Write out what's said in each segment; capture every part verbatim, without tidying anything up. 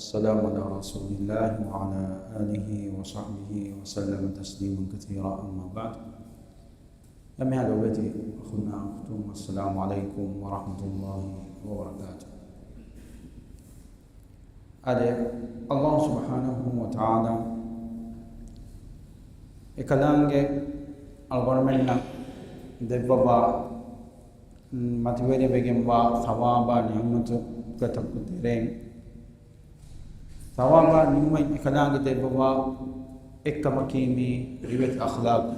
والسلام على رسول الله وعلى آله وصحبه وسلم تسليما كثيرا، أما بعد. އެންމެހާ ލޮބުވެތި އަޚުންނާ އުޚްތުން، السلام عليكم ورحمة الله وبركاته. އާދެ، ﷲ ސުބްޙާނަހޫ ވަތަޢާލާ އެކަލާނގެ އަޅުގަނޑުމެންނަށް ދެއްވަވާ، މަތިވެރިވެގެންވާ ސަވާބާ ނިޢުމަތުގެ ތަކު ތެރެއިން، ސަވާބާ ނިޢުމަތް އެކަލާނގެ ދެއްވަވާ އެއްކަމަކީ މި ރިވެތި އަޚްލާޤު.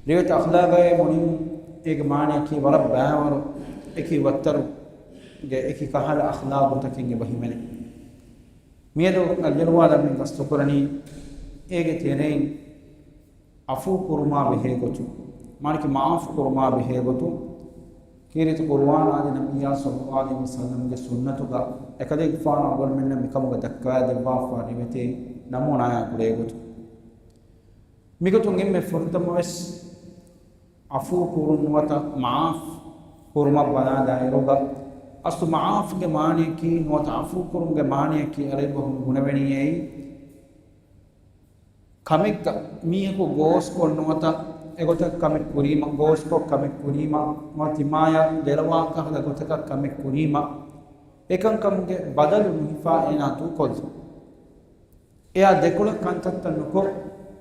ރިވެތި އަޚްލާޤަށް މުޅިން އޭގެ މާނައަކީ ވަރަށް ބައިވަރު އެކި ވައްތަރުގެ އެކި ކަހަލަ އަޚްލާޤުތަކެއް އެބަ ހިމެނޭ. މިއަދު އަލްޖަލްވާލަށް މި ގަސްތުކުރަނީ އޭގެ ތެރެއިން ޢަފޫ ކުރުމާ ބެހޭ ގޮތުން، މާނައަކީ މަޢާފު ކުރުމާ ބެހޭ ގޮތުން، ކީރިތި ޤުރުއާނާ އަދި ނަބިއްޔާ ޞައްލައްލާހު ޢަލައިހި ވަސައްލަމްގެ ސުންނަތުގަ އެކަލޭގެފާނު އަޅުގަނޑުމެންނަށް މިކަމުގަ ދައްކަވާދެއްވާފަ ރިވެތި ނަމޫނާއާ ގުޅޭ ގޮތުން. މިގޮތުން އެންމެ ފުރަތަމަވެސް ޢަފޫ ކުރުން ނުވަތަ މަޢާފު ކުރުމަށް ބަލާލާއިރުގަ، އަސްލު މަޢާފުގެ މާނައަކީ ނުވަތަ ޢަފޫ ކުރުމުގެ މާނައަކީ އަރަބި ބަހުން ބުނެވެނީ އެއީ، ކަމެއްގަ މީހަކު ގޯސްކޮށް ނުވަތަ އެގޮތަށް ކަމެއް ކުރީމަ، ގޯސްކޮށް ކަމެއް ކުރީމަ، ނުވަތަ ތިމާޔަށް ދެރަވާ ކަހަލަ ގޮތަކަށް ކަމެއް ކުރީމަ، އެކަންކަމުގެ ބަދަލު ނުހިފާ އޭނާ ދޫކޮށްލުން. އެއާ ދެކޮޅަށް ކަންތައްތައް ނުކޮށް،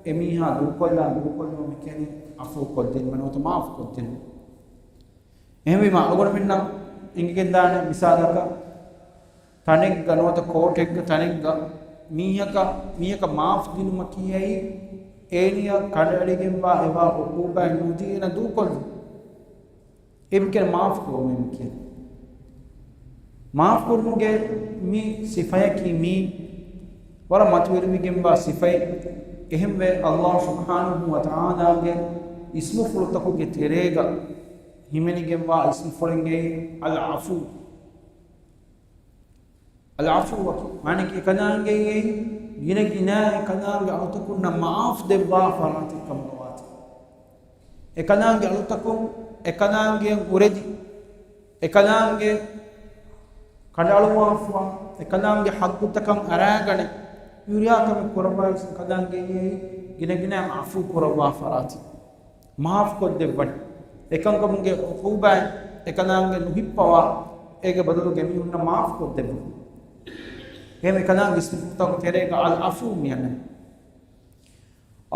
އެމީހާ ދޫކޮށްލާ، ދޫކޮށްލުމަށް މި ކިޔަނީ ޢަފޫ ކޮށްދިނުމަށް ނުވަތަ މާފު ކޮށްދިނުމަށް. އެހެންވީމަ، އަޅުގަނޑުމެންނަށް އެނގިގެންދާނެ މިސާލަކަށް، ތަނެއްގަ ނުވަތަ ކޯޓެއްގަ ތަނެއްގަ މީހަކަށް، މީހަކަށް މާފު ދިނުމަކީ އެއީ، އޭނިއަށް ކަނޑައެޅިގެންވާ އެވާ ޢުޤޫބާތް ނުދީ އޭނަ ދޫކޮށްލުން. އެ މި ކިޔަނީ މާފު ކުރުމޭ މި ކިޔަނީ. މާފު ކުރުމުގެ މި ސިފަޔަކީ މީ ވަރަށް މަތިވެރިވެގެންވާ ސިފައެއް. އެހެންވެ، ﷲ ސުބްޙާނަހޫ ވަތަޢާލާގެ އިސްމުފުޅުތަކުގެ ތެރޭގަ ހިމެނިގެންވާ އިސްމުފުޅެއްގައި އަލް ޢަފޫ. އަލް ޢަފޫއަކީ މާނައަކީ އެކަލާނގެ ގިނަ ގިނަ އެކަލާނގެ އަޅުތަކުންނަށް މަޢާފު ދެއްވާ ފަރާތެއް ކަމުގަ ވާތީ. އެކަލާނގެ އަޅުތަކުން، އެކަލާނގެއަށް އުރެދި، އެކަލާނގެ ކަނޑައަޅުވާފަ، އެކަލާނގެ ހައްގުތަކަށް އަރާގަނެ، ހުރިހާ ކަމެއް ކުރައްވާ ވެސް އެކަލާނގެ ގިނަ ގިނަ ޢަފޫ ކުރައްވާ ފަރާތެއް. މާފު ކޮށްދެއްވަން. އެކަންކަމުގެ ޢުޤޫބާތް އެކަލާނގެ ނުހިއްޕަވާ، އޭގެ ބަދަލުގަ މީހުންނަށް މާފު ކޮށްދެއްވަން. އެހެން އެކަލާނގެ ސިފަތަކުގެ ތެރޭގަ އަލް ޢަފޫ މި އަންނަނީ.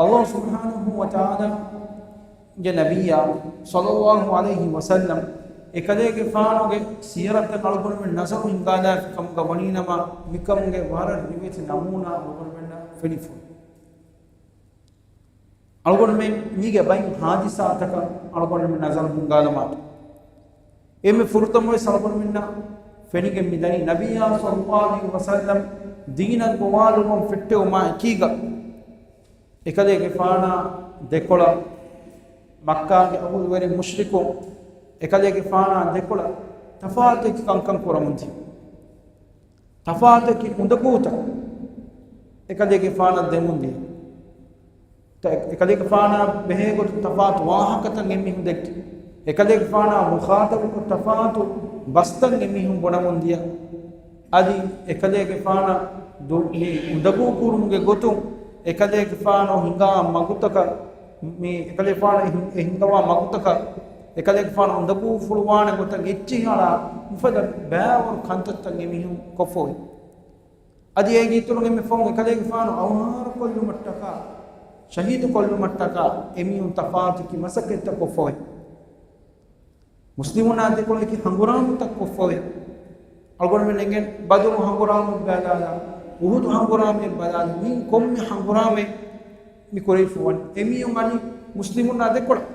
ﷲ ސުބްޙާނަހޫ ވަތަޢާލާގެ ނަބިއްޔާ ޞައްލައްލާހު ޢަލައިހި ވަސައްލަމް އެކަލޭގެފާނުގެ ސީރަތަށް އަޅުގަނޑުމެން ނަޒަރު ހިންގާލާފި ކަމުގަ ވަނީނަމަ، މިކަމުގެ ވަރަށް ރިވެތި ނަމޫނާ އަޅުގަނޑުމެންނަށް ފެނިފަ. އަޅުގަނޑުމެން މީގެ ބައިން ހާދިސާތަކަށް އަޅުގަނޑުމެން ނަޒަރު ހިންގާލަމާ، އެންމެ ފުރަތަމަވެސް އަޅުގަނޑުމެންނަށް ފެނިގެން މިދަނީ ނަބިއްޔާ ޞައްލައްލާހު ޢަލައިހި ވަސައްލަމް ދީނަށް ގޮވާލުމަށް ފެއްޓެވުމާ އެކީގަ، އެކަލޭގެފާނާ ދެކޮޅަށް މައްކާގެ އަބުލުވެރި މުޝްރިކުން އެކަލޭގެފާނާ ދެކޮޅަށް ތަފާތު ކަންކަން ކުރަމުން ދިޔަ. ތަފާތަކީ އުނދަގޫތައް އެކަލޭގެފާނަށް ދެމުން ދިޔަ. ތަ-، އެކަލޭގެފާނާ ބެހޭގޮތުން ތަފާތު ވާހަކަތައް އެމީހުން ދެއްކި. އެކަލޭގެފާނާ މުޚާޠަބުކޮށް ތަފާތު ބަސްތައް އެމީހުން ބުނަމުން ދިޔަ. އަދި އެކަލޭގެފާނަށް ދު-، މި އުނދަގޫ ކުރުމުގެ ގޮތުން އެކަލޭގެފާނު ހިނގާ މަގުތަކަށް، މި އެކަލޭގެފާނު ހި-، އެ ހިނގަވާ މަގުތަކަށް އެކަލޭގެފާނު އުނދަގޫފުޅުވާނެ ގޮތަށް އެއްޗިހި އަޅާ މިފަދަ ބައިވަރު ކަންތައްތައް އެމީހުން ކޮށްފައި. އަދި އޭގެ އިތުރުން އެންމެ ފަހުން އެކަލޭގެފާނު އަވަހާރަކޮށްލުމަށްޓަކާ، ޝަހީދުކޮށްލުމަށްޓަކާ އެމީހުން ތަފާތު އެކި މަސައްކަތްތައް ކޮށްފައި. މުސްލިމުންނާ ދެކޮޅަކީ ހަނގުރާމަތައް ކޮށްފަވޭ. އަޅުގަނޑުމެން އެނގެން ބަދުރު ހަނގުރާމަ ބަލާލާ، އުހުދު ހަނގުރާމަ ބަލާލާ، މި ކޮންމެ ހަނގުރާމަ މި ކުރެވިފަވަން އެމީހުން އަނި މުސްލިމުންނާ ދެކޮޅަށް.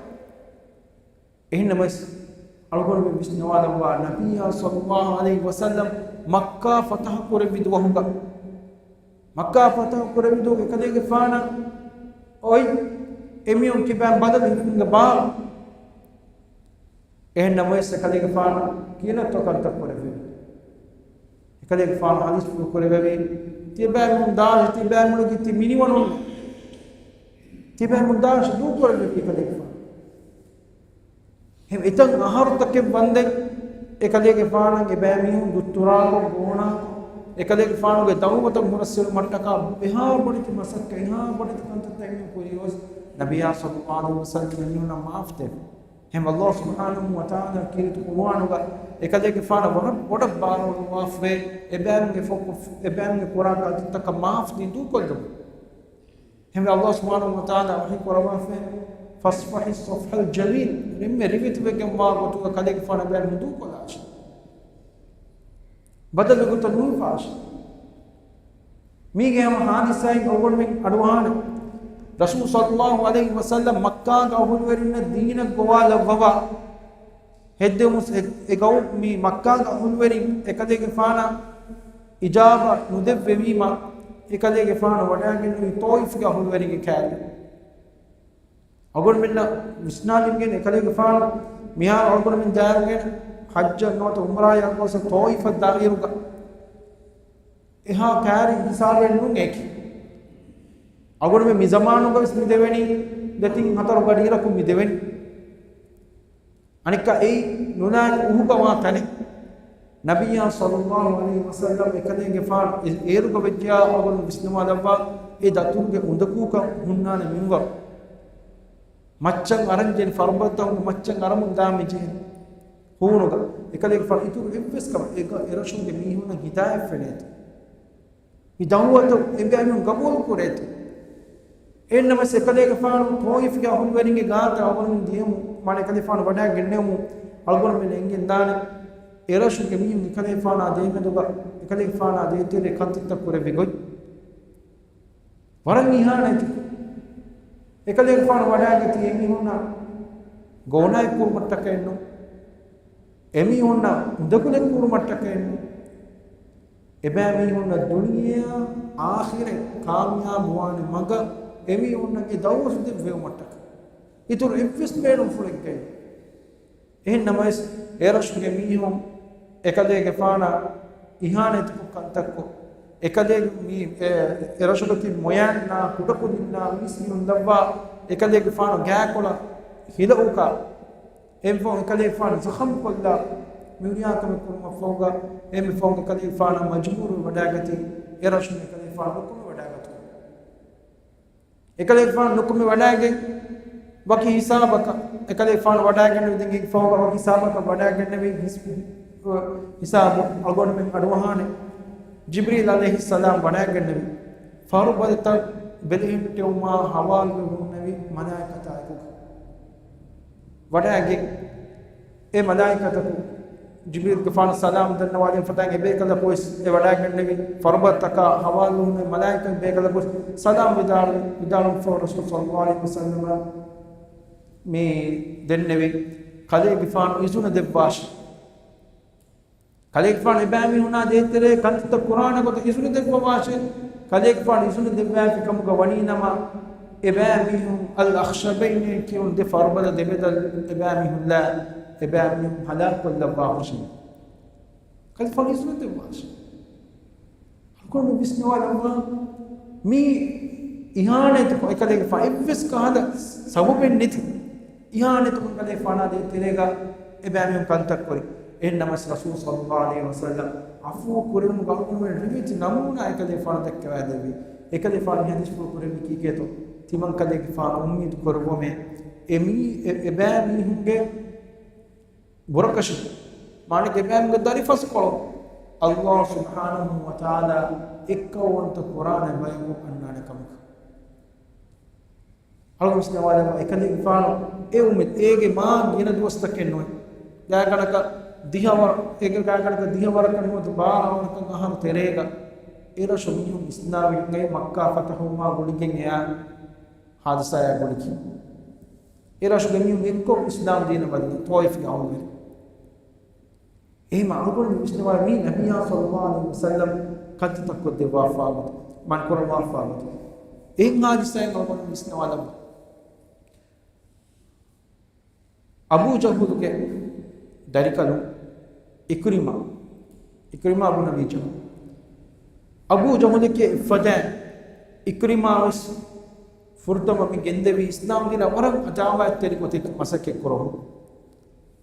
އެހެންނަމަވެސް، އަޅުގަނޑުމެން ވިސްނަވާލައްވާ ނަބިއްޔާ ޞައްލައްލާހު ޢަލައިހި ވަސައްލަމް މައްކާ ފަތަޙު ކުރެއްވި ދުވަހުގަ، މައްކާ ފަތަޙު ކުރެއްވި ދުވަހުގަ އެކަލޭގެފާނަށް އޮތް އެމީހުން ތިބާ ބަދަލު ހިފުމުގެ ބާރު. އެހެން ނަމަވެސް އެކަލޭގެފާނު ކިޔަނަތޮ ކަންތައް ކުރެއްވި. އެކަލޭގެފާނު ހަދީސްފުޅު ކުރެއްވެވި، ތިޔަބައިމީހުން ދާށި، ތިޔަބައިމީހުންގެ ތި މިނިވަނުން، ތިޔަބައިމީހުން ދާށި ދޫކުރެއްވެވި އެކަލޭގެފާނު. އެހެން އެތަން އަހަރުތަކެއް ވަންދެން އެކަލޭގެފާނަށް އެބައިމީހުން ދުއްތުރާކޮށް ގޯނާކޮށް، އެކަލޭގެފާނުގެ ދަޢުވަތަށް ހުރަސްއެޅުމަށްޓަކާ އެހާ ބޮޑެތި މަސައްކަތް، އެހާ ބޮޑެތި ކަންތައްތައް އެމީހުން ކުރިޔަސް، ނަބިއްޔާ ޞައްލައްލާހު ޢަލައިހި ވަސައްލަމަ އެމީހުންނަށް މާފު ދެއްވި. އެހެން ﷲ ސުބްޙާނަހޫ ވަތަޢާލާ ކީރިތި ޤުރުއާނުގަ އެކަލޭގެފާނަށް ވަރަށް ބޮޑަށް ބާރުއްވާފައި، އެބައިމީހުންގެ ފޮ-، އެބައިމީހުންގެ ކުރާ ކަންތައްތަކަށް މާފު ދީ ދޫކޮށްލުމުން. އެހެންވެ ﷲ ސުބްޙާނަހޫ ވަތަޢާލާ ވަޙީ ކުރައްވާފައި، "ފައްޞްފަޙި ޞަފްޙަލް ޖަމީލް." އެންމެ ރިވެތިވެގެންވާ ގޮތުގަ ކަލޭގެފާނު އެބައިމީހުން ދޫކޮށްލާށި. ބަދަލުގޮތަށް ނުހިފާށި. މީގެ ހަމަ ހާދިސާއެއް އަޅުގަނޑުމެން އަޑުއަހާނެ. ރަސޫލު ޞައްލައްލާހު ޢަލައިހި ވަސައްލަމް މައްކާގަ އަހުލުވެރިންނަށް ދީނަށް ގޮވާލައްވަވާ، ހެއްދެވުމުސް އެ، އެ ގައު-، މި މައްކާގެ އަހުލުވެރިން އެކަލޭގެފާނަށް އިޖާބަ ނުދެއްވެވީމަ، އެކަލޭގެފާނު ވަޑައިގެންނެވީ ޠާއިފުގެ އަހުލުވެރިންގެ ކައިރި. އަޅުގަނޑުމެންނަށް ވިސްނާލިންގެން އެކަލޭގެފާނު މިހާރު އަޅުގަނޑުމެން ދާއިރުގަ ޙައްޖަށް ނުވަތަ ޢުމްރާއަށް ގޮސް ޠާއިފަށް ދާއިރުގަ އެހާ ކައިރި ހިސާބެއް ނޫން އެކި. އަޅުގަނޑުމެން މި ޒަމާނުގަވެސް މި ދެވެނީ ދެތިން ހަތަރު ގަޑިއިރަކުން މި ދެވެނީ. އަނެއްކާ އެއީ ނުލާން އުހުގަވާ ތަނެއް. ނަބިއްޔާ ޞައްލައްލާހު ޢަލައިހި ވަސައްލަމް އެކަލޭގެފާނު އޭރުގަ ވެއްޖެޔާ އަޅުގަނޑު ވިސްނަވާލައްވާ އެ ދަތުރުގެ އުނދަގޫކަން ހުންނާނެ މިންވަރު. މައްޗަށް އަރަން ޖެހެން، ފަރުބަދަތަކުގެ މައްޗަށް އަރަމުން ދާން މިޖެހެން. ހޫނުގަ އެކަލޭގެފާނު އިތުރު އެއްވެސް ކަމެއް އެ ގަ-، އެ ރަށުގެ މީހުންނަށް ހިދާޔަތް ފެނޭތޯ. މި ދަޢުވަތު އެބައިމީހުން ގަބޫލު ކުރޭތޯ. އެހެންނަމަވެސް އެކަލޭގެފާނު ޠާއިފުގެ އަހުލުވެރިންގެ ގާތަށް އަޅުގަނޑުމެން ދިޔަމު، މާނަ އެކަލޭގެފާނު ވަޑައިގެންނެވުމު، އަޅުގަނޑުމެން އެނގެންދާނެ އެރަށުގެ މީހުން އެކަލޭގެފާނާ ދޭމެދުގަ އެކަލޭގެފާނާ ދޭތެރޭ ކަންތައްތައް ކުރެއްވި ގޮތް. ވަރަށް އިހާނެތި. އެކަލޭގެފާނު ވަޑައިގަތީ އެމީހުންނަށް ގޯނާއެއް ކުރުމަށްޓަކައެއްނު. އެމީހުންނަށް އުނދަގުލެއް ކުރުމަށްޓަކައެއްނު. އެބައިމީހުންނަށް ދުނިޔެއާ އާޚިރަތް ކާމިޔާބުވާނެ މަގަށް އެމީހުންނަށް އެ ދަޢުވަތު ދެއްވެވުމަށްޓަކައި. އިތުރު އެއްވެސް ބޭނުންފުޅެއްގައި. އެހެން ނަމަވެސް، އެރަށުގެ މީހުން އެކަލޭގެފާނަށް އިހާނެތިކޮށް ކަންތައްކޮށް، އެކަލޭގެ މީ-، އެ، އެރަށުގަ ތިބި މޮޔަންނާ ކުޑަކުދިންނާ މީސްމީހުން ލައްވާ، އެކަލޭގެފާނު ގާކޮޅަށް ހިލައުކާ، އެއްފަހުން އެކަލޭގެފާނު ޒަޚަމްކޮށްލާ، މިހުރިހާ ކަމެއް ކުރުމަށްފަހުގަ، އެންމެ ފަހުން އެކަލޭގެފާނަށް މަޖުބޫރުވެ ވަޑައިގަތީ، އެރަށުން އެކަލޭގެފާނު ނުކުމެ ވަޑައިގަތުމުން. އެކަލޭގެފާނު ނުކުމެ ވަޑައިގެން ވަކި ހިސާބަކަށް، އެކަލޭގެފާނު ވަޑައިގެންނެވި ދެން އޭގެ ފަހުގަ ވަކި ހިސާބަކަށް ވަޑައިގެންނެވި ހިސް-، ހިސާބު އަޅުގަނޑުމެން އަޑުއަހާނެ. ޖިބްރީލް ޢަލައިހިއްސަލާމް ވަޑައިގެންނެވި ފަރުބަދަތައް ބެލެހެއްޓެވުމާ ހަވާލުވެ ހުންނެވި މަލާއިކަތާއެކު ވަޑައިގެން އެ މަލާއިކަތަކު ޖިބްރީލްގެފާނަށް ސަލާމް ދަންނަވާލި ފަދައިން އެބޭކަލަކުވެސް އެ ވަޑައިގެންނެވި ފަރުބަދަތަކާ ހަވާލުވުމެއް މަލާއިކަތް ބޭކަލަކުވެސް ސަލާމް ވިދާޅުވި، ވިދާޅުވިފަހު ރަސޫލު ޞައްލައްލާހު ޢަލައިހި ވަސައްލަމަ މި ދެންނެވި ކަލޭގެފާނު އިޒުނަ ދެއްވާށި. ކަލޭގެފާނު އެބައިމީހުނާ ދޭތެރޭ ކަންތައްތައް ކުރާނެ ގޮތަށް އިޒުނަ ދެއްވަވާށޭ. ކަލޭގެފާނު އިޒުނަ ދެއްވާފި ކަމުގަ ވަނީ ނަމަ، އެބައިމީހުން އަލް އަޚްޝަބައިނޭ ކިޔުނު ދެ ފަރުބަދަ ދެބަދަލު އެބައިމީހުން ލާ، އެބައިމީހުން ހަލާކުކޮށްލައްވާ ހުށިން. ކަލޭގެފާނު އިޒުނަ ދެއްވާށޭ. އަޅުގަނޑު ވިސްނަވާލައްވާ މީ އިހާނެތިކޮށް އެކަލޭގެފާނު އެއްވެސް ކަހަލަ ސަބަބެއް ނެތި. އިހާނެތިކޮށް ކަލޭގެފާނާ ދޭތެރޭގަ އެބައިމީހުން ކަންތައް ކުރި. އެހެން ނަމަވެސް ރަސޫލު ޞައްލައްލާހު ޢަލައިހި ވަސައްލަމް ޢަފޫ ކުރެވުމުގެ އަޅުގަނޑުމެން ރިވެތި ނަމޫނާ އެކަލޭގެފާނު ދެއްކަވައިދެއްވި. އެކަލޭގެފާނު މި ޙަދީޘްފުޅު ކުރެއްވީ ކީކޭތޯ؟ ތިމަން ކަލޭގެފާނު އުއްމީދު ކުރައްވަމޭ، އެ މީ-، އެ-، އެބައިމީހުންގެ ބުރަކަށި، މާނައަކީ އެބައިމީހުންގެ ދަރިފަސްކޮޅު ﷲ ސުބްޙާނަހޫ ވަތަޢާލާ އެއްކައުވަންތަ ކުރާނެ ބަޔަކު އަންނާނެ ކަމަކަށް. އަޅުގަނޑު ވިސްނަވާލައްވާ އެކަލޭގެފާނު އެ އުއްމީދު އޭގެ މާ ގިނަ ދުވަސްތަކެއް ނުވެ. ގާތްގަނޑަކަށް ދިހަ ވަރަ-، އޭގެ ގާތްގަނޑަކަށް ދިހަ ވަރަކަށް ނުވަތަ ބާރަ ވަރަކަށް އަހަރު ތެރޭގަ އެ ރަށު މީހުން އިސްލާމްވި މައްކާ ފަތަޙުވުމާ ގުޅިގެން އެއާ ހާދިސާއާ ގުޅިގެން. އެ ރަށުގެ މީހުން އެއްކޮށް އިސްލާމް ދީނަށް ވަދެ ޠާއިފުގެ އަހުލުވެރިން. އެހެން އަޅުގަނޑު ވިސްނަވާ މީ ނަބިއްޔާ ޞައްލައްލާހު ޢަލައިހި ވަސައްލަމް ކަންތައްތައް ކޮށްދެއްވާފާ ގޮތު، މަންކުރައްވާފާ ގޮތު. އެހެން ހާދިސާއެއް އަޅުގަނޑު ވިސްނަވާލައްވާ. އަބޫ ޖަހުލުގެ ދަރިކަލުން އިކްރިމާ، އިކްރިމާ ބުން އަބީ ޖަހުލް. އަބޫ ޖަހުލެކޭ އެއްފަދައިން އިކްރިމާ ވެސް ފުރަތަމަ މި ގެންދެވީ އިސްލާމް ދީނަށް ވަރަށް އަދާވާތްތެރި ގޮތެއް މަސައްކަތް ކުރަމުން.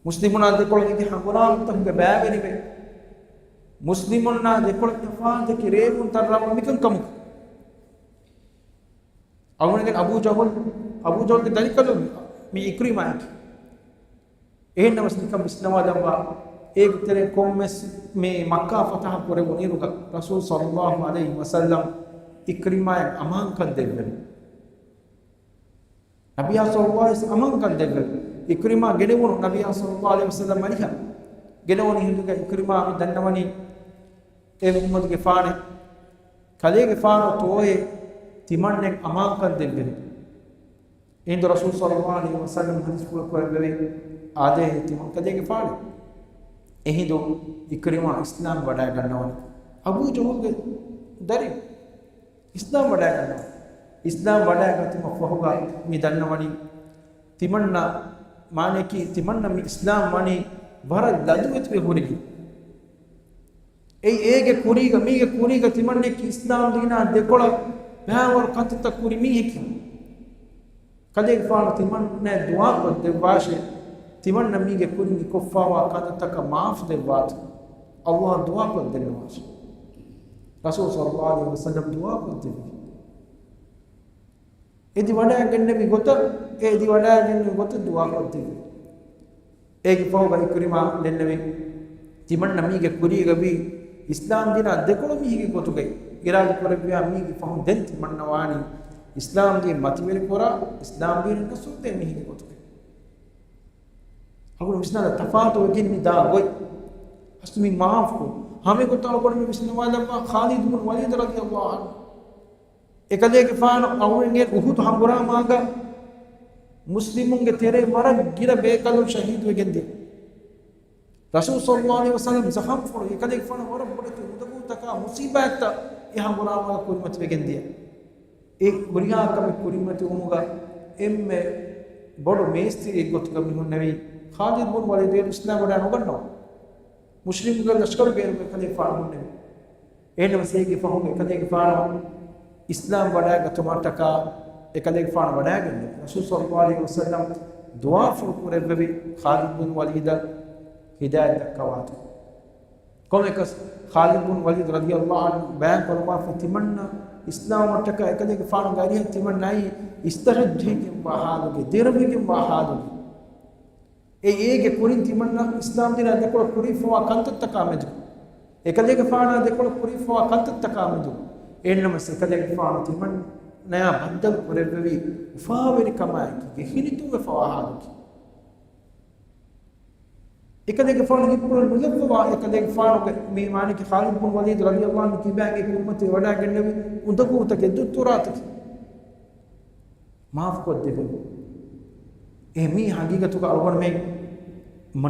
މުސްލިމުންނާ ދެކޮޅަށް އެކި ހަނގުރާމަތަކުގެ ބައިވެރިވެ، މުސްލިމުންނާ ދެކޮޅަށް ތަފާތަކީ ރޭވުން ތައްރާ މިކަން ކަމުގަ. އަޅުގަނޑުގެ އަބޫ ޖަހުލް، އަބޫ ޖަހުލްގެ ދަރިކަލުން މި އިކްރިމާއެކޭ. އެހެންނަމަސް ނިކަން ވިސްނަވާލައްވާ، އޭގެ ތެރެއިން ކޮންމެސް މި މައްކާ ފަތަހަ ކުރެވުނުއިރުގަ ރަސޫލު ޞައްލައްލާހު ޢަލައިހި ވަސައްލަމް އިކްރިމާއަށް އަމާންކަން ދެއްވެވި. ނަބިއްޔާ ޞައްލައްލާހު ޢަލައިހި ވަސައްލަމް އަމާންކަން ދެއްވެވި. އިކްރިމާ ގެނެވުނު ނަބިއްޔާ ޞައްލައްލާހު ޢަލައިހި ވަސައްލަމް މަދީނާއަށް ގެނެވުނު ހިނދުގަ އިކްރިމާ މި ދަންނަވަނީ އޭ މުޙައްމަދުގެފާނޭ، ކަލޭގެފާނު ތޯއޭ ތިމަންނެން އަމާންކަން ދެއްވެވި. އެހިނދު ރަސޫލު ޞައްލައްލާހު ޢަލައިހި ވަސައްލަމް ޙަދީޘްފުޅު ކުރެއްވެވި، އާދޭ ތިމަން ކަލޭގެފާނޭ. އެހިނދު އިކްރިމާ އިސްލާމް ވަޑައިގަންނަވަނީ. އަބޫ ޖަހުލްގެ ދަރިން އިސްލާމް ވަޑައިގަންނަވަނީ. އިސްލާމް ވަޑައިގަތުމަށްފަހުގަ މި ދަންނަވަނީ ތިމަންނަ، މާނައަކީ ތިމަންނަ މި އިސްލާމް ވަނީ ވަރަށް ލަދުވެތިވެ ހުރިގެން. އެއީ އޭގެ ކުރީގަ، މީގެ ކުރީގަ ތިމަންނައަކީ އިސްލާމް ދީނާ ދެކޮޅަށް ބައިވަރު ކަންތައްތައް ކުރި މީހެކޭ. ކަލޭގެފާނު ތިމަންނައަށް ދުޢާކޮށްދެއްވާށޭ، ތިމަންނަ މީގެ ކުރިން އެ ކޮށްފާވާ ކަންތައްތަކަށް މާފު ދެއްވާތި. ﷲ އަށް ދުޢާކޮށްދެއްވާށޭ. ރަސޫލު ޞައްލައްލާހު ޢަލައިހި ވަސައްލަމް ދުޢާކޮށްދެއްވި. އެދި ވަޑައިގެންނެވި ގޮތަށް، އެ އެދި ވަޑައިގެންނެވި ގޮތަށް ދުޢާކޮށްދެއްވި. އޭގެ ފަހުގަ އިކްރިމާ ދެންނެވި ތިމަންނަ މީގެ ކުރީގަ ވީ އިސްލާމް ދީނާ ދެކޮޅު މީހެއްގެ ގޮތުގައި އިރާދަ ކުރެއްވިޔާ މީގެ ފަހުން ދެން ތިމަންނަ ވާނީ އިސްލާމް ދީން މަތިވެރި ކުރާ، އިސްލާމް ދީނަށް ނަޞްރު ދޭ މީހެއްގެ ގޮތުގައި. އަޅުގަނޑު ވިސްނާލަ ތަފާތު ވެގެން މި ދާ ގޮތް. އަސްލު މި މާފުކޮށް ހަމަ ގޮތަށް އަޅުގަނޑު މި ވިސްނަވާލައްވާ ޚާލިދު ބުން ވަލީދު ރަޟިޔައްލާހު ޢަންހު. އެކަލޭގެފާނު އަޅުގަނޑުގެ އުޙުދު ހަނގުރާމާގަ މުސްލިމުންގެ ތެރޭ ވަރަށް ގިނަ ބޭކަލުން ޝަހީދުވެގެންދިޔަ. ރަސޫލު ޞައްލައްލާހު ޢަލައިހި ވަސައްލަމް ޒަޚަމްފުޅު އެކަލޭގެފާނު ވަރަށް ބޮޑެތި އުނދަގޫތަކާ މުޞީބާތްތައް އެ ހަނގުރާމާގަ ކުރިމަތިވެގެންދިޔަ. އެ ހުރިހާ ކަމެއް ކުރިމަތިވުމުގަ އެންމެ ބޮޑު މޭސްތިރިއެއް ގޮތުގަ މި ހުންނެވީ ޚާލިދު ބުން ވަލީދު އިސްލާމް ވަޑައި ނުގަންނަވާ. މުޝްރިކުންގެ ލަޝްކަރުގެ އެކަލޭގެފާނު ހުންނެވި. އެހެންނަމަ އޭގެ ފަހުން އެކަލޭގެފާނު އިސްލާމް ވަޑައިގަތުމަށްޓަކާ އެކަލޭގެފާނު ވަޑައިގެންނެވި. ރަސޫލު ޞައްލައްލާހު ޢަލައިހި ވަސައްލަމް ދުޢާފުޅު ކުރެއްވެވި ޚާލިދު ބުން ވަލީދަށް ހިދާޔަތް ދައްކަވާތި. ކޮންމެއަކަސް ޚާލިދު ބުން ވަލީދު ރަޟިޔައްލާހު ޢަންހު ބަޔާން ކުރައްވާފަ ތިމަންނަ އިސްލާމްވުމަށްޓަކާ އެކަލޭގެފާނުގެ އަރިހަށް ތިމަންނައީ އިސްތަށިއްޖެހިގެންވާ ޙާލުގައި، ދެރަވެގެންވާ ޙާލުގައި. އެ އޭގެ ކުރިން ތިމަންނަ އިސްލާމް ދީނާ ދެކޮޅަށް ކުރެވިފަވާ ކަންތައްތަކާ މެދު، އެކަލޭގެފާނާ ދެކޮޅަށް ކުރެވިފަވާ ކަންތައްތަކާ މެދު، އެހެންނަމަސް އެކަލޭގެފާނު ތިމަންނަޔާ ބައްދަލު ކުރެއްވެވީ އުފާވެރިކަމާއެކީގެ ހިނިތުންވެފަވާ ޙާލުގައި. އެކަލޭގެފާނު ހިތްޕުޅު ނުލައްވަވާ އެކަލޭގެފާނުގެ މި މާނައަކީ ޚާލިދު ބުން ވަލީދު ރަޟިޔައްލާހު ޢަންހު ކިބައިން އެ ކުރިމަތިވެ ވަޑައިގެންނެވި އުނދަގޫތަކެއް ދުއްތުރާތަކެއް. މާފުކޮށްދެވެން. އެ މީ ހަގީގަތުގަ އަޅުގަނޑުމެން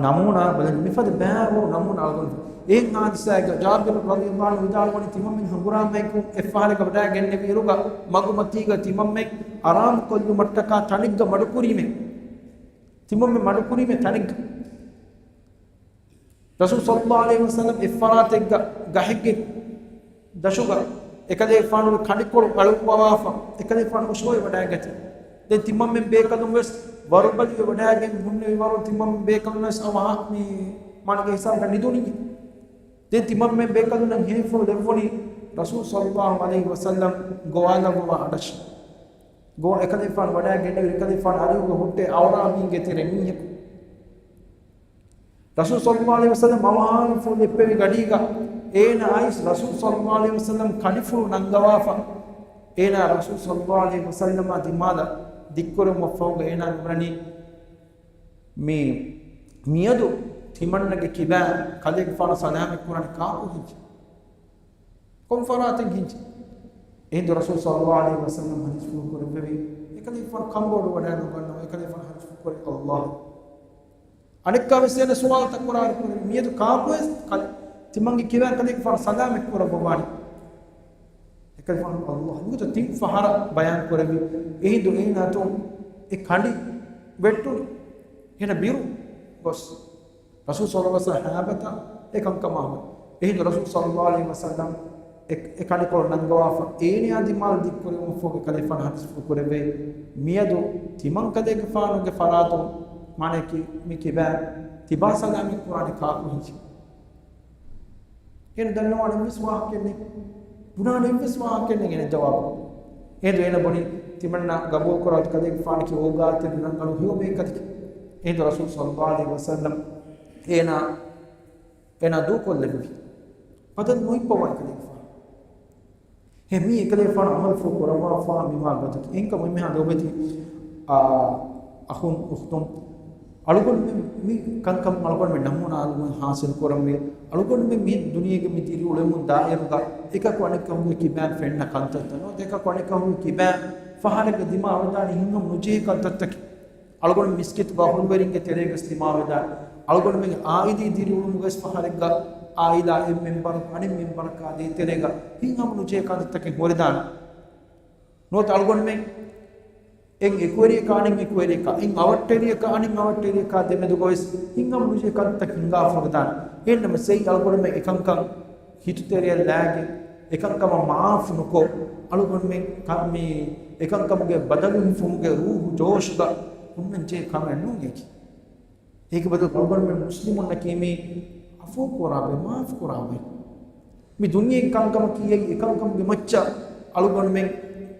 ނަމޫނާ ބަލަން މިފަދަ ބައިވަރު ނަމޫނާ އަޅުގަނޑު. އެ ހާދިސާގަ ޖާބިރު ރަޟިޔައްލާހު ޢަންހު ވިދާޅުވަނީ ތިމަންމެން ހަނގުރާމައަކުން އެއްފަހަރަކަށް ވަޑައިގެންނެވިއިރުގަ މަގުމަތީގަ ތިމަންމެން އަރާމުކޮށްލުމަށްޓަކާ ތަނެއްގަ މަޑުކުރީމޭ. ތިމަންމެން މަޑުކުރީމޭ ތަނެއްގަ. ރަސޫލު ޞައްލައްލާހު ޢަލައިހި ވަސައްލަމް އެއްފަރާތެއްގަ ގަހެއްގެ ދަށުގަ އެކަލޭގެފާނުގެ ކަނޑިކޮޅު އަޅުއްވަވާފަ، އެކަލޭގެފާނު ހުށަހޮވި ވަޑައިގަތީ. ދެން ތިމަންމެން ބޭކަލުން ވެސް ވަރުބަލިވެ ވަޑައިގެން ހުންނެވި ވަރު ތިމަންމެން ބޭކަލުން ވެސް އަވަހަށް މި މާނައަކީ ހިސާބަކަށް ނިދުނީ. ދެން ތިމަންމެން ބޭކަލުންނަށް ހޭފުޅު ލެއްވުނީ ރަސޫލު ޞައްލައްލާހު ޢަލައިހި ވަސައްލަމް ގޮވާލައްވަވާ އަޑަށް. ގޮވާ އެކަލޭގެފާނު ވަޑައިގެންނެވި އެކަލޭގެފާނު އަރިހުގަ ހުއްޓޭ އައުރާމީންގެ ތެރޭ މީހަކު. ރަސޫލު ޞައްލައްލާހު ޢަލައިހި ވަސައްލަމް އަވަހާރަފުޅު ލެއްޕެވި ގަޑީގަ އޭނާ އައިސް ރަސޫލު ޞައްލައްލާހު ޢަލައިހި ވަސައްލަމް ކަނޑިފުޅު ނަންގަވާފަ، އޭނާ ރަސޫލު ޞައްލައްލާހު ޢަލައިހި ވަސައްލަމާ ދިމާލަށް ދިއްކުރެވުމަށްފަހުގަ އޭނާ ނުވަނީ މި މިއަދު ތިމަންނަގެ ކިބައިން ކަލޭގެފާނު ސަލާމަތް ކުރާނީ ކާކު ހިންޖެ؟ ކޮން ފަރާތެއް ހިންޖެ؟ އެހިނދު ރަސޫލު ޞައްލައްލާހު ޢަލައިހި ވަސައްލަމް ޙަދީޘްފުޅު ކުރެއްވެވި، އެކަލޭގެފާނު ކަނބޮޑުވެވަޑައި ނުގަންނަވާ، އެކަލޭގެފާނު ޙަދީޘްފުޅު ކުރެއްވި ﷲ. އަނެއްކާވެސް އޭނަ ސުވާލުތައް ކުރާނެ ކުރެވި، މިއަދު ކާކުވެސް ކަލޭ، ތިމަންގެ ކިބައިން ކަލޭގެފާނު ސަލާމަތް ކުރައްވަވާނެ؟ އެކަލޭގެފާނު ﷲ. މިގޮތަށް ތިން ފަހަރަށް ބަޔާން ކުރެއްވި. އެހިނދު އޭނާ ތޯ އެ ކަނޑި ވެއްޓުނު. އޭނަ ބިރު ގޮސް ރަސޫލު ޞައްލައްލާހު ޢަލައިހި ވަސައްލަމް ހައިބަތަށް އެކަންކަމާ ހުރި. އެހިނދު ރަސޫލު ޞައްލައްލާހު ޢަލައިހި ވަސައްލަމް އެ، އެ ކަނޑިކޮޅު ނަންގަވާފަ، އޭނަޔާ ދިމާލަށް ދިއްކުރެވުމަށްފަހުގަ ކަލޭގެފާނު ޙަދީޘްފުޅު ކުރެއްވި، މިއަދު ތިމަން ކަލޭގެފާނުގެ ފަރާތުން، މާނައަކީ މި ކިބައިން ތިބާ ސަލާމަތް ކުރާނީ ކާކު ހިންޖެ؟ އޭނަ ދަންނަވާނެ އެއްވެސް ވާހަކައެއް ނެތް. ބުނާނެ އެއްވެސް ވާހަކައެއް ނެތް އޭނަ ޖަވާބު. އޭނަ އޭނަ ބުނި ތިމަންނަ ގަބޫލު ކުރާ ކަލޭގެފާނަކީ އޯގާތެރި ރަނގަޅު ހެޔޮ ބޭކަލެކޭ. އޭނަ ރަސޫލު ޞައްލައްލާހު ޢަލައިހި ވަސައްލަމް އޭނަ، އޭނަ ދޫކޮށްލެއްވި. ބަދަލު ނުހިއްޕަވާނެ ކަލޭގެފާނު. އެ މީ އެކަލޭފާނު ޢަމަލުފުޅު ކުރައްވާފާ މިވާ ގޮތަކީ. އެހެންކަމުން އެންމެހާ ލޯބިވެތި، އާ، އަޚުން އުޚްތުން، އަޅުގަނޑުމެން މި ކަންކަމުން އަޅުގަނޑުމެން ނަމޫނާ އަޅުގަނޑު ޙާޞިލު ކުރަންވީ. އަޅުގަނޑުމެން މި ދުނިޔޭގެ މި ދިރިއުޅެމުން ދާއިރުގަ އެކަކު އަނެއްކަކުގެ ކިބައިން ފެންނަ ކަންތައްތައް ނުވަތަ އެކަކު އަނެއްކަކުގެ ކިބައިން ފަހަރެއްގަ ދިމާވެދާނެ ހިތްހަމަ ނުޖެހޭ ކަންތައްތަކެއް. އަޅުގަނޑު މިސްކިތުގަ އަހުލުވެރިންގެ ތެރޭގަސް ދިމާވެދާނެ. އަޅުގަނޑުމެންގެ އާއިލީ ދިރިއުޅުމުގަސް ފަހަރެއްގަ އާއިލާ އެއް މެންބަރު އަނެއް މެންބަރަކާ ދޭތެރޭގަ ހިތްހަމަ ނުޖެހޭ ކަންތައްތަކެއް ހުރެދާނެ. ނުވަތަ އަޅުގަނޑުމެން އެއް އެކުވެރިޔަކާ އަނެއް އެކުވެރިޔަކާ، އެއް އަވަށްޓެރިޔަކާ އަނެއް އަވަށްޓެރިޔަކާ ދެމެދުގަވެސް ހިތްހަމަ ނުޖެހޭ ކަންތައް ހިނގާފަ ހުރެދާނެ. އެހެންނަމަ ސެއި އަޅުގަނޑުމެން އެކަންކަން ހިތުތެރެއަށް ލާގެން އެކަންކަމަށް މާފު ނުކޮށް، އަޅުގަނޑުމެން ކަ-، މި އެކަންކަމުގެ ބަދަލު ހިފުމުގެ ރޫހު ޖޯޝުގަ ހުންނަން ޖެހޭ ކަމެއް ނޫން އެކި. އޭގެ ބަދަލު އަޅުގަނޑުމެން މުސްލިމުންނަކީ މި އަފޫ ކުރާ ބައެއް، މާފު ކުރާ ބައެއް. މި ދުނިޔޭގެ ކަންކަމަކީ އެއީ އެކަންކަމުގެ މައްޗަށް އަޅުގަނޑުމެން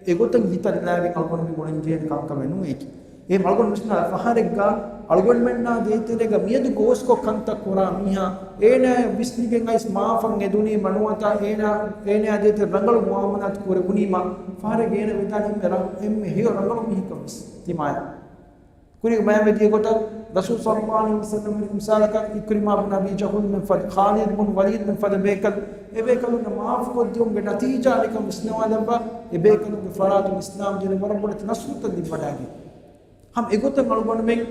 އެގޮތަށް ހިތަށް ލާގެން އަޅުގަނޑުމެން ބުނަން ޖެހޭ ކަންކަމެއް ނޫން އެކި. އެހެން އަޅުގަނޑު ވިސްނާ ފަހަރެއްގަ އަޅުގަނޑުމެންނާ ދޭތެރޭގަ މިއަދު ގޯސްކޮށް ކަންތައް ކުރާ މީހާ އޭނާ ވިސްނިގެން އައިސް މާފަށް އެދުނީމަ ނުވަތަ އޭނާ، އޭނާ ދޭތެރޭ ރަނގަޅު މުޢާމަލާތު ކުރެވުނީމަ ފަހަރެއްގަ އޭނަ ވެދާނެ އެންމެ ރަ-، އެންމެ ހެޔޮ ރަނގަޅު މީހަކަށް ވެސް ތިމާޔަށް. ކުރީގަ ބަޔާންވެދިޔަ ގޮތަށް ރަސޫލު ޞައްލައްލާހު ޢަލައިހި ވަސައްލަމް އިރުޝާދަކަށް އިކްރިމާ ބިން އަބީ ޖަހުލް މެން ފަދަ، ޚާލިދު ބިން ވަލީދު މެން ފަދަ ބޭކަލުން، އެބޭކަލުންނަށް މާފުކޮށްދިއުމުގެ ނަތީޖާ ނިކަން ވިސްނަވާލައްވާ، އެބޭކަލުންގެ ފަރާތުން އިސްލާމް ދީނަށް ވަރަށް ބޮޑެތި ނަޞްރުތައް ލިބިވަޑައިގެން. ހަމަ އެގޮތަށް އަޅުގަނޑުމެން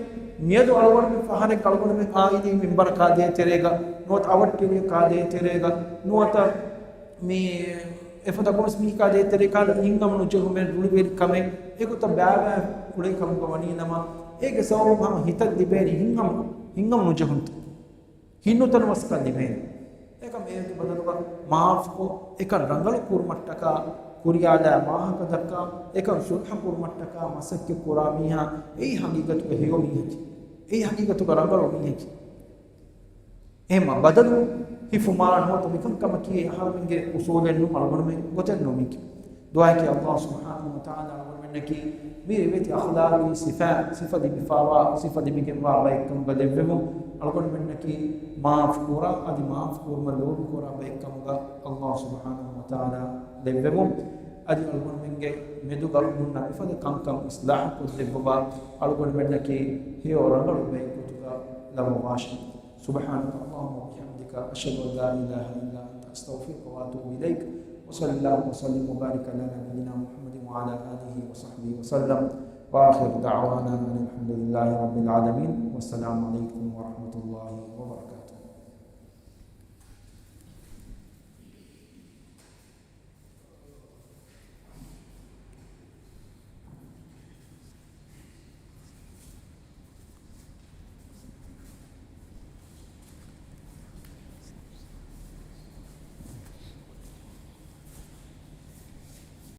މިއަދު އަޅުގަނޑުމެން ފަހަރެއްގަ އަޅުގަނޑުމެން އާއިލީ މެންބަރަކާ ދޭތެރޭގަ ނުވަތަ އަވަށްޓެރިޔަކާ ދޭތެރޭގަ ނުވަތަ މި އެފަދަ ގޯސް މީހަކާ ދޭތެރޭ ކާލަ ހިތްހަމަ ނުޖެހުމެއް، ރުޅިވެރިކަމެއް އެގޮތަށް ބައިވައި އުޅޭ ކަމުގަ ވަނީ ނަމަ، އޭގެ ސަބަބުން ހަމަ ހިތަށް ލިބޭނީ ހިތްހަމަ، ހިތްހަމަ ނުޖެހުންތައް، ހިތްނުތަނަވަސްކަން ލިބޭނީ. އެކަމް އޭގެ ބަދަލުގަ މާފުކޮށް، އެކަން ރަނގަޅު ކުރުމަށްޓަކާ، ކުރިޔާލާ ވާހަކަ ދައްކާ، އެކަން ސުލްހަ ކުރުމަށްޓަކާ މަސައްކަތް ކުރާ މީހާ އެއީ ހަގީގަތުގަ ހެޔޮ މީހަކީ. އެއީ ހަގީގަތުގަ ރަނގަޅު މީހަކީ. އެހެންމަ ބަދަލު ހިފުމާ ނުވަތަ މިކަންކަމަކީ އަހަރުމެންގެ އުސޫލެއް ނޫން، އަޅުގަނޑުމެން ގޮތެއް ނޫން މީކީ. ދުޢާއަކީ ﷲ ސުބްޙާނަހޫ ވަތަޢާލާ އަޅުގަނޑުމެންނަކީ މި ރިވެތި އަޚްލާޤީ ސިފަ، ސިފަ ލިބިފާވާ، ސިފަ ލިބިގެންވާ ބައެއްކަމުގަ ލެއްވެވުން. އަޅުގަނޑުމެންނަކީ މާފު ކުރާ އަދި މާފު ކުރުމަށް ލޯބި ކުރާ ބައެއްކަމުގަ ﷲ ސުބްޙާނަހޫ ވަތަޢާލާ ލެއްވެވުން. އަދި އަޅުގަނޑުމެންގެ މެދުގަ ހުންނަ އެފަދަ ކަންކަން އިޞްލާޙު ކޮށްދެއްވަވާ، އަޅުގަނޑުމެންނަކީ ހެޔޮ ރަނގަޅު ބައެއް ގޮތުގަ ލައްވަވާށި. سبحانك اللهم وبحمدك، أشهد أن لا إله إلا أنت، أستغفرك وأتوب إليك. وصلى الله وسلم وبارك على نبينا محمد وعلى آله وصحبه وسلم. وآخر دعوانا أن الحمد لله رب العالمين. والسلام عليكم ورحمة الله وبركاته.